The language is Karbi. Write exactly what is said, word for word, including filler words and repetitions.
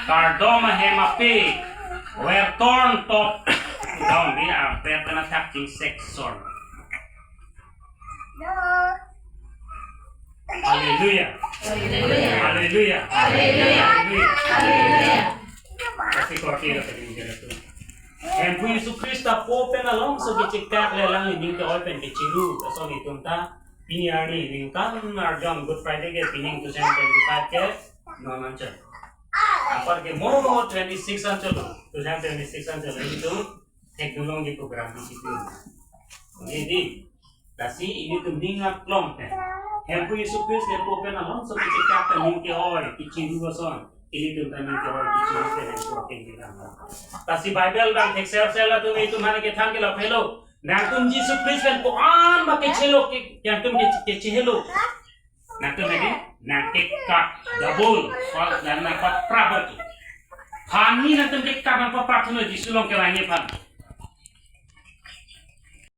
Kardom ahem apik, vertorn top down di ampet pen athak ting section. Haleluya. Haleluya. Haleluya. Haleluya. Haleluya. Kasi korte la tadi menjadi tu. Hemphu Yesu Krista po pen alongso kechikak le alang aning ke-oi pen kechiru ason itum ta pini arni ningkan arjon Good Friday ke pining two thousand twenty-five ke non anchot. Apar ke mo twenty-six anchot, two thousand twenty-six anchot, itum thekdunlongji program di situ. Jadi, lasi ilitum ning aklong pen Hemphu Yesu Krista po pen alongso kechikak ta aning ke-oi kechiru ason, ilitum ta aning ke-oi kechiru pen Hemphu aking bilang. Lasi Bible abang thekser sel atum itum mane kethan ke lapu helo. Nangtum Yesu Krista pen ko-an ma kechelo ke, nangtum ke, kechehelo. Nangtum ini, nangkekap double, soal dan nangpaprap lagi. Phan ni nangtum kekap nangpaprap thuno Jisu along kelang aphan.